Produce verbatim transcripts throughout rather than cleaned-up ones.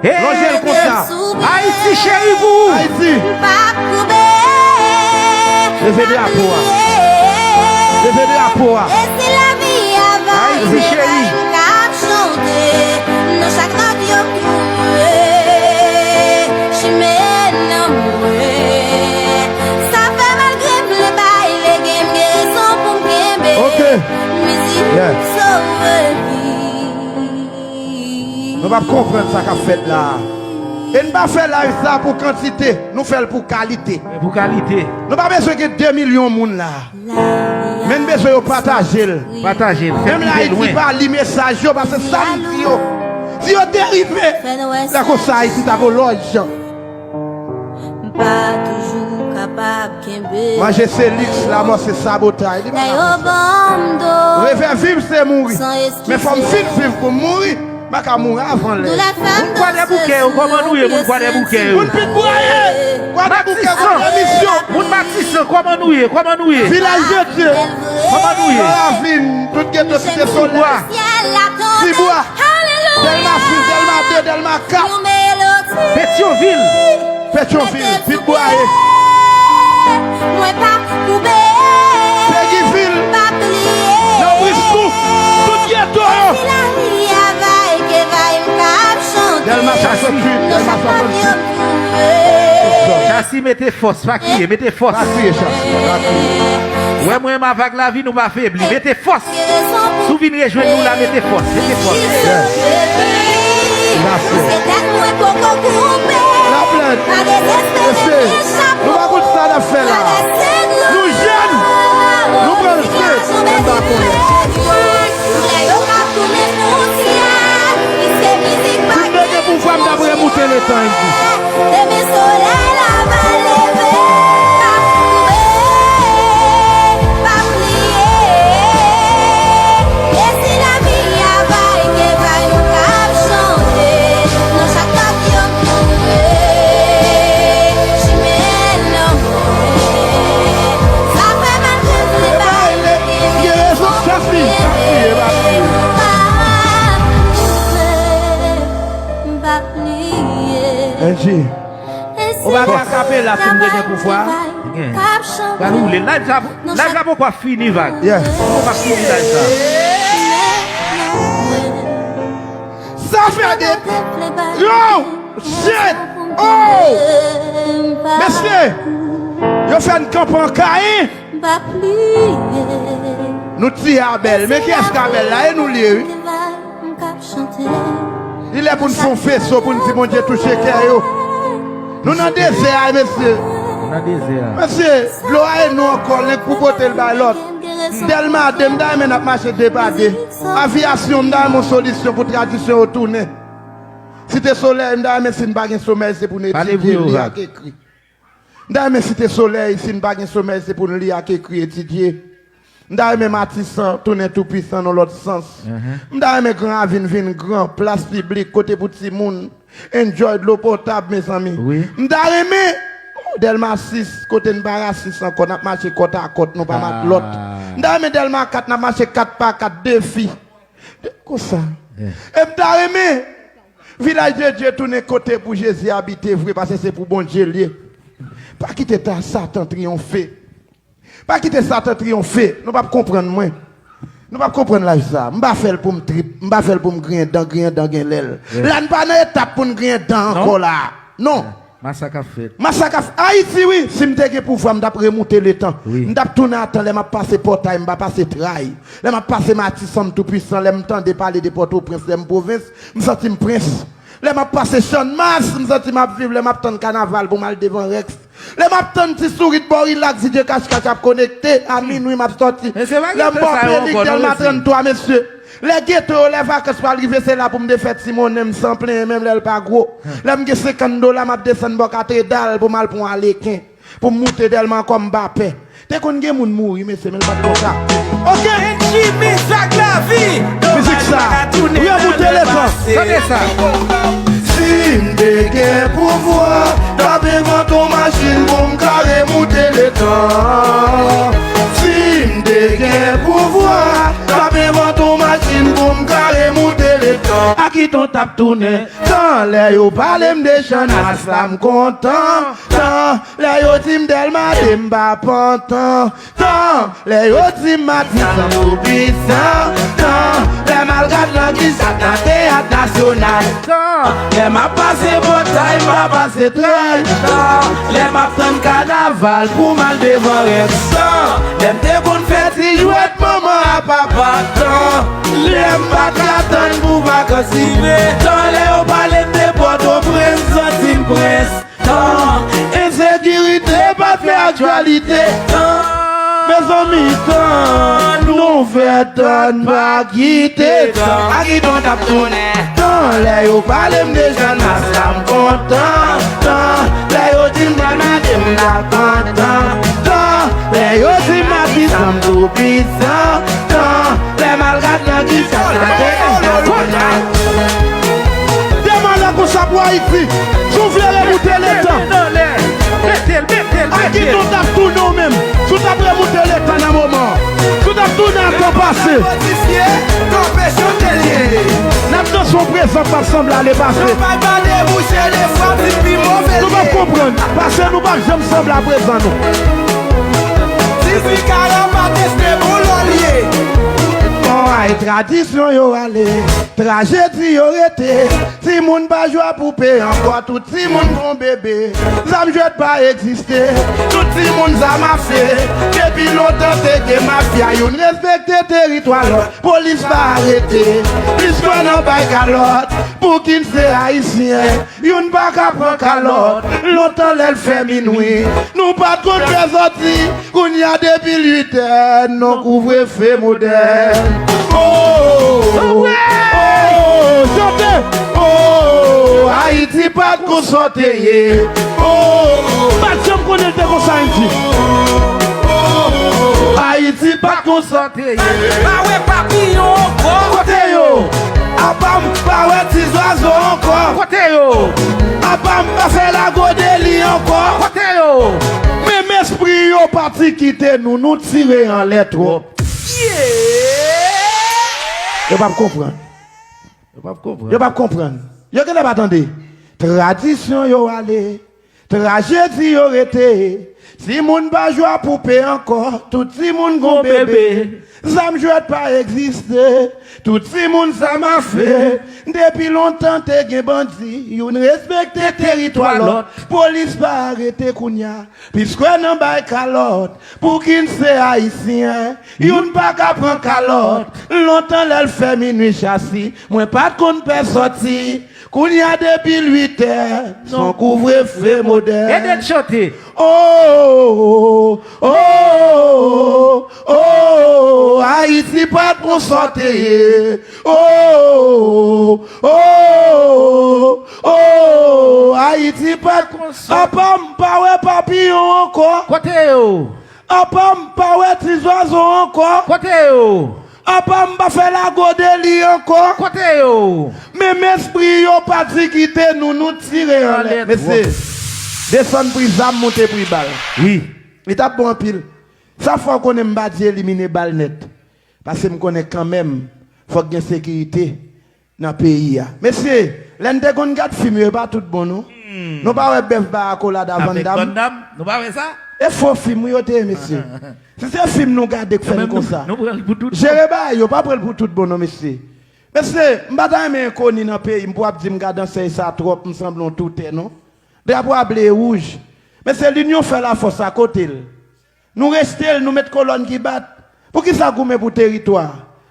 Lonje l konsa. Ayiti cheri pou ou. Ayiti. Leve drapo a. Leve drapo a. Ayiti cheri. Ok. Yeah. Nou p ap konprann sa k ap fèt la a. E n pa fè live sa pou kantite, nou fè l pou kalite. Pou kalite. Nou pa bezwen gen de milyon moun la a. Men n bezwen yo pataje l. Pataje l. Menm lè Ayiti pa li mesaj yo, paske sa m di yo. Si yo te rive, lè konsa Ayiti t ap olòj. M pa toujou kapab kenbe. Manje se liks, lanmò se sabotay. Li pa la pou sa. Revè viv se mouri. Men fò m fin viv pou m mouri. M pa ka mouri avan lè. Moun Kwadèboukè yo, kòman nou ye, moun Kwadèboukè yo? Moun Pitbwaye. Kwadèboukè, kòman misyon? Moun Matisan, kòman nou ye, kòman nou ye? Vilaj de Dye. Kòman nou ye? Nan ravin, tout geto, Site Solèy. Tibwa. Dèlma sis, Dèlma de, Dèlma kat. Petyonvil. Petyonvil, Pitbwaye. Mwen p ap koube. Pegivil. M p ap pliye. Nan Bristou. Tout geto yo. Si lavi a vay ke vay, m p ap chante. Dèlma swasanntuit, Dèlma swasanntuit. Chasi mete fòs, pa kriye, mete fòs. Pa kriye, Chasi, pa kriye. Wè mwen, m avèk lavi, nou pa febli. Mete fòs. Si w vin rejwenn nou la, mete fòs, mete fòs. Yes. N ap fè. N ap fè. Nou pa konn sa n ap fè la. Nou jèn. Nou pral fè. Men pa konnen. Tout nèg gen pouvwa, m t ap remoute letan, M D. Demen solèy la va leve, m p ap koube, m p ap pliye. E si lavi a vay ke vay, m p ap chante. Nan chak pati yo m koube, chimen lanmò. Sa fè mal ke m se bay lè gen rezon, m p ap koube, m p ap koube. M p ap pliye. Angie. Ou pa gen akapela si m te gen pouvwa. Gen. Pral woule. Live la, live la poko ap fini, Vag. Yeah. Poko ap fini live la. Sa fè de. Yo! Shit! Oh! Mesye! Yo fè n kanpe an Kayen. Nou tiye Abèl. Men kiyès k Abèl la? E nou l ye, wi. Li lè pou n fè yon feso pou n di Bondye touche kè yo. Nou nan dezè a, mesye. Nou nan dezè a. Mesye, dlo a e nou ankò, l nèk pou pote l bay lòt. Dèlma de, m ta renmen n ap mache de pa de. Aviyasyon, m ta renmen yon solisyon pou tradisyon yo tounen. Site Solèy, m ta renmen si n pa gen somèy, se pou n etidye, li ak ekri. M ta renmen Site Solèy, si n pa gen somèy, se pou n li ak ekri, etidye. M ta renmen Matisan tounen Toupisan nan lòt sans. M ta renmen Gran Ravin vin gran, plas piblik, kote pou timoun, enjoy dlo potab, mezanmi. M ta renmen, oh, Dèlma sis, kote n pa rasis ankò, n ap mache kòtakòt, nou pa matlòt. M ta renmen Dèlma kat, n ap mache kat pa kat, defi. Konsa. E m ta renmen Vilaj de Dye tounen kote pou Jezi abite vre, paske se pou Bondye l ye. Pa kite ta Satan triyonfe. Pa kite Satan triyonfe. Nou p ap konprann mwen. Nou p ap konprann live sa. M pa fè l pou m trip. M pa fè l pou m griyen dan. Griyen dan gen lè l. Lè n pa nan etap pou n griyen dan ankò la. Non. Masak ap fèt. Masak ap Ayiti, wi. Si m te gen pouvwa, m t ap remoute letan. M t ap tounen a tan lè m ap pase Pòtay, m pa pase Tray. Lè m ap pase Matisan, m Toupisan. Lè m tande pale de Pòtoprens, lè m pwovens, m santi m prens. Lè m ap pase Channmas, m santi m ap viv. Lè m ap tann kanaval pou m al devan Rex. Lè m ap tann Ti Sourit bò Rilaks, D J Kach Kach ap konekte. A minwi, m ap sòti. Lè m bò Pelik, Dèlma tranntwa, mesye. Lè geto yo, lè vakans pral rive, se la pou m defè ti monnen m san plenyen, menm lè l pa gwo. Lè m gen senkant dola, m ap desann bò Katedral pou m al pran yon aleken. Pou m moute Dèlma ankò, m pa pè. Te konn gen moun mouri, mesye, men l pa t konsa. Oke? N J Mizik ak lavi. Mizik sa. Remoute letan. Tande sa. Si m te gen pouvwa, m t ap envante yon machin pou m ka remoute letan. Si m te gen pouvwa, m t ap envante yon machin pou m ka remoute letan. Akiton t ap tounen. Tan lè yo pale m de Channmas la, m kontan. Tan lè yo di m Dèlma de, m pa pantan. Tan lè yo di m Matisan tou pwisan. Tan lè m al gad nan kisa nan teyat nasyonal. Tan lè m ap pase pòtay, m pa pase trèt. Tan lè m ap tann kanaval pou m al devan rèv. Tan lè m te konn fè ti jwèt manman a papa. Tan lè m pa t ka tann pou vakans rive. Tan lè yo pale m de Pòtoprens, m santi m prens. Tan ensekirite pa t fè aktyalite. Tan mezanmi, tan nou fè tan n pa kite tan. Akiton t ap tounen. Tan lè yo pale m de Channmas la, m kontan. Tan lè yo di m Dèlma de, m ta kontan. Tan lè yo di m Matisan m tou pwisan. Tan lè m al gad nan kisa nan teyat nasyonal. Demen lè konsa pou Ayiti. Si w vle remoute letan. Mete l, mete l, mete l. Akiton t ap tounen w menm. Si w t ap remoute letan nan moman an. Si w t ap tounen a tan pase. N ap danse yon prezan k ap sanble a lepase. Nou p ap konprann. Pase nou p ap janm sanble a prezan nou. Ay, tradisyon yo ale, trajedi yo rete. Timoun pa jwe a poupe ankò, tout timoun gon bebe. Zam jwèt pa egziste, tout timoun zamafe. Depi lontan te gen mafya, youn respekte teritwa lòt. Polis pa arete, plis kwè nan bay kalòt. Pouki n se ayisyen, youn pa ka pran kalòt. Lontan lè l fè minwi, nou pa t konn fè sòti. Kounye a depi l uitè, non kouvrefe modèn. Oh, oh, oh, chante. Oh, Ayiti pa t konsa w te ye. Oh, pa t janm konnen l te konsa, Ayiti. Ayiti pa t konsa w te ye. Pa wè papiyon ankò. Kote yo? Apa m pa wè ti zwazo ankò. Kote yo? Apa m pa fè lago de li ankò. Kote yo? Menm espri yo pati kite nou, nou tire anlè twòp. Yo p ap konprann. Yo p ap konprann. Yo p ap konprann. Yo genlè pa tande. Tradisyon yo ale, trajedi yo rete. Timoun pa jwe a poupe ankò, tout timoun gon bebe. Zam jwèt pa egziste, tout timoun zamafe. Depi lontan te gen bandi, youn respekte teritwa lòt. Polis pa arete kounye a, plis kwè nan bay kalòt. Pouki n se ayisyen, youn pa ka pran kalòt. Lontan lè l fè minwi chasi, mwen pa t konn pè sòti. Kounye a depi l uitè, s on kouvrefe modèn. Ede n chante. Oh, oh, oh, oh, Ayiti pa t konsa w te ye. Oh, oh, oh, oh, Ayiti pa t konsa. Apa m pa wè papiyon ankò. Kote yo? Apa m pa wè ti zwazo ankò. Kote yo? Apa m pa fè lago de li ankò. Kote yo? Menm espri yo pati kite nou, nou tire anlè. Mesye, desann pri zam, monte pri bal. Wi. Li t ap bon anpil. Sa fè w konnen m pa di elimine bal nèt. Pase m konnen kanmenm, fòk gen sekirite nan peyi a. Mesye, lè n te konn gad fim yo, e pa tout bon non. Nou pa wè bèf bay akolad a Van Damme? Nou pa wè sa? E fo fim wi yo te ye, mesye. Si se fim nou gade k fè n konsa. Jere bagay yo, pa pran l pou tout bon non, mesye. Mesye, m pa ta renmen enkoni nan peyi m pou ap di m gad ansèy sa twòp, m sanble yon toutè non. Drapo a ble e wouj. Mesye, linyon fè lafòs a kote l? Nou reste l, nou met kolòn ki bat. Poukisa goumen pou teritwa?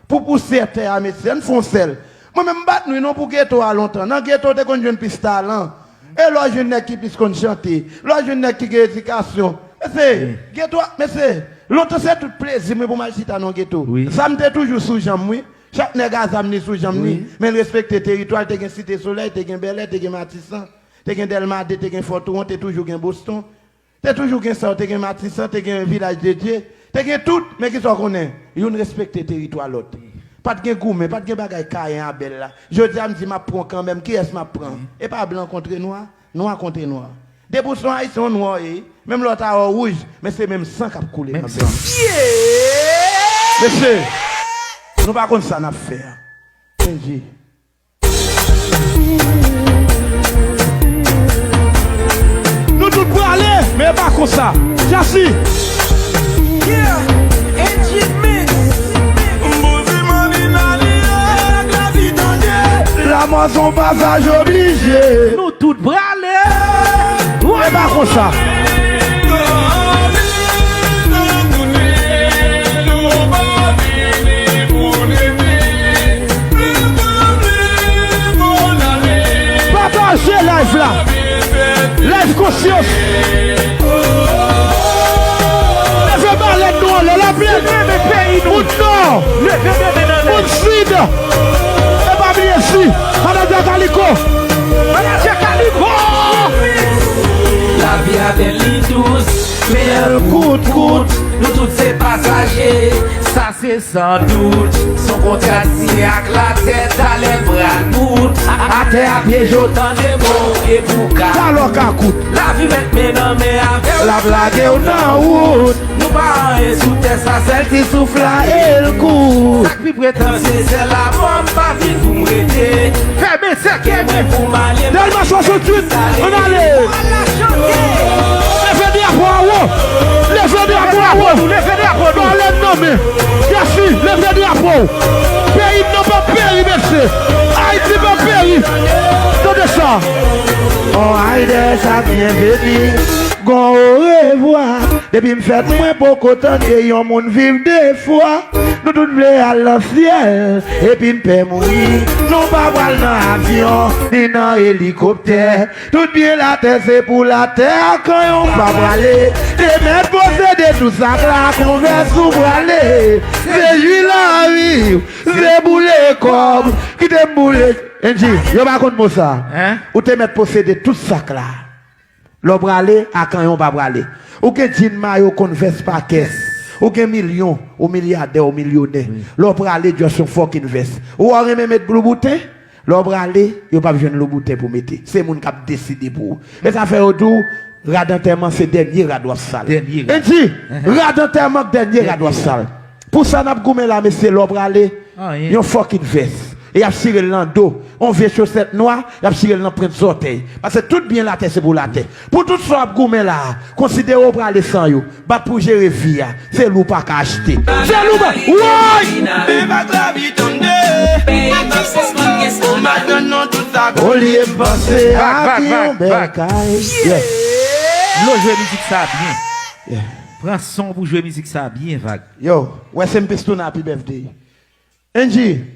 Pou pousye tè a, mesye, ann fè yon sèl. Mwen menm m pa t nwi non pou geto a lontan. Nan geto w te konn jwenn plis talan. E lè w jwenn nèg ki plis konn chante, lè w jwenn nèg ki gen edikasyon. Mesye, geto a, mesye, lontan se tout plezi mwen pou m al chita nan geto. Zam te toujou sou janm wi. Chak nèg a zam li sou janm li. Men l respekte teritwa l, te gen Site Solèy, te gen Bèlè, te gen Matisan, te gen Dèlma de, te gen Fò Touwon, te toujou gen Boston. Te toujou gen sa yo, te gen Matisan, te gen Vilaj de Dye, te gen tout, men kisa w konnen? Youn respekte teritwa lòt. Pa t gen goumen, pa t gen bagay Kayen Abèl la. Jodi a m di m ap pran w kanmenm, kiyès m ap pran? E pa blan kontre nwa, nwa kontre nwa. Depi w se yon ayisyen, w nwa w ye, menm lè w ta wè w wouj, men se menm san k ap koule nan venn. Mesye, nou pa konn sa n ap fè a. Kenji. Asi. Lanmò se yon pasaj oblije. Nou tout prale. E pa konsa. Pataje live la. Live konsyans. Leve malèt nou anlè, laplèn. Moun nò. Moun sid. E pa bliye si. Manager Kaliko. Manager Kaliko. Lavi a bèl, li dous, men l kout kout. Nou tout se pasaje. Sa se san dout, s on kontra siyen ak latè, talè pral bout. Atè a pyeje w, tande mo e pou ka. Talè w ka kout. Lavi mèt men nan men avè w, l ap lage w nan wout. Nou pa anyen sou tè sa, sèl ti souf la e l kout. Sa k pi pretansyez, se lamò m pa vin pou m rete. Fèmen sèkèy mwen pou m ale. Dèlma swasanntuit, ann ale. Leve drapo a wo. Leve drapo a wo. Leve drapo nou. Balèn nan men. Yasi, leve drapo w. Peyi m nan p ap peri, mesye. Ayiti p ap peri. Tande sa. On ay dèyè sa byenveni. Gon orevwa. Depi m fèt mwen poko tande yon moun viv de fwa. Nou tout vle al nan syèl, epi n pè mouri. Nou pa pral nan avyon, ni nan elikoptè. Tout byen latè se pou latè, a kanyon pa prale. Te mèt posede tout sa k la, konvès ou prale. Se jwi lavi, se boule kòb, kite m boule. Angie, yo pa konn mo sa. Hein? Ou te mèt posede tout sa k la. Lè w prale, a kanyon pa prale. Ou gen djin, mayo, konn vès pa kès. Ou gen milyon, ou milyadè, ou milyonè. Wi. Lè w prale, just yon fucking vès. Ou wè w renmen met loubouten? Lè w prale, yo p ap jwenn loubouten pou mete. Se moun k ap deside pou ou. E sa fè yo di w, rad antèman se dènye rad w ap sal. Dènye rad. Angie, rad antèman k dènye rad w ap sal. Pou sa n ap goumen la, mesye, lè w prale, yon fucking vès. E y ap chire l nan do. On vye chosèt nwa, y ap chire l nan pwent zòtèy. Paske tout byen latè se pou latè. Pou tout sa w ap goumen la a, konsidere w prale san yo. Bat pou jere vi a. Se li w pa ka achte. Se li w pa. Woy! Men vag lavi tande. Olye m panse ak yon bèl kay. Yes. Lo jwe mizik sa byen. Yeah. Pran son pou jwe mizik sa byen, Vag. Yo, rest in peace to Nappy Birthday. Angie.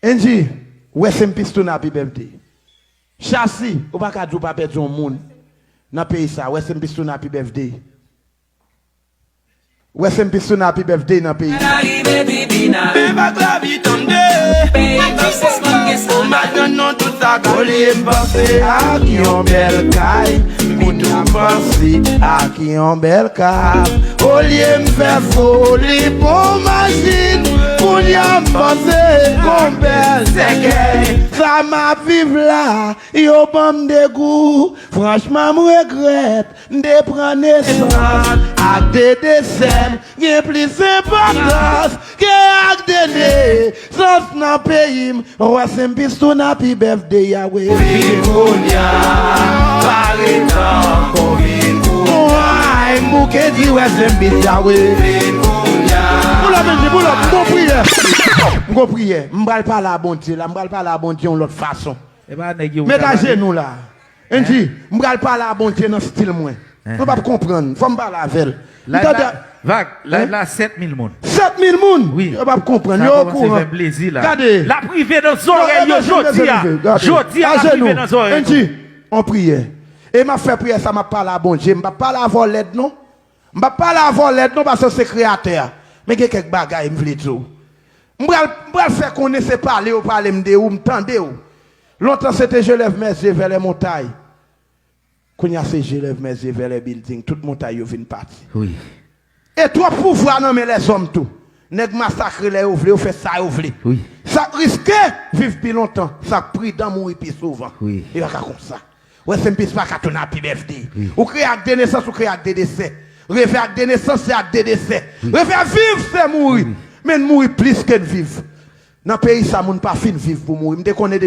Angie, rest in peace to Nappy Birthday. Chasi, ou pa ka di w pa pèdi yon moun nan peyi sa. Rest in peace to Nappy Birthday. Rest in peace to Nappy Birthday nan peyi. Men vag lavi tande. Madanm nan tout sa ka. Olye m panse ak yon bèl kay, moun ap panse ak yon bèl kab. Olye m fè foli pou machin, kounye a m panse gon bèl sèkèy. Sa m ap viv la, yo ban m degou. Franchman, m regrèt. M te pran nesans ak de desè m gen plis enpòtans ke ak de nesans nan peyi m. Rest in peace to Nappy Birthday, Yahweh. Vin kounye a, pa ret ankò, vin kounye a. Ay, m bouke di rest in peace, Yahweh. Vin kounye a. Pull up, Angie, pull up. M gon priyè. M gon priyè. M pral pale a Bondye la. M pral pale a Bondye yon lòt fason. E pa nèg yo. Met ajenou la. Angie, m pral pale a Bondye nan stil mwen. Nou p ap konprann. Fò m pale avè l. M tande. Vag, live la, sèt mil moun. Sèt mil moun? Wi. Yo p ap konprann. Yo okouran. Gade. L ap rive nan zòrèy yo jodi a. Jodi a, l ap rive nan zòrèy yo. Angie, on priyè. E m ap fè priyè sa, m ap pale a Bondye. M p ap pale avè w lèd, non. M p ap pale avè w lèd non, paske w se kreyatè a. Men gen kèk bagay m vle di w. M pral, m pral fè konnen se pale yo pale m de ou, m tande w. Lontan se te je lève mes yeux vers les montagnes. Kounye a se je lève mes yeux vers les buildings. Tout montay yo vin pati. Wi. E twòp pouvwa nan men lèzòm tou. Nèg masakre lè yo vle, yo fè sa yo vle. Wi. Sa k riske viv pi lontan, sa k pridan mouri pi souvan. Wi. E pa ka konsa. Rest in peace pa ka tounen Happy Birthday. Wi. Ou kreye ak de nesans, ou kreye ak de desè. Reve ak de nesans, se ak de desè. Wi. Reve viv, se mouri. Wi. Men mouri plis ke n viv. Nan peyi sa, moun pa fin viv pou mouri. M te konnen depi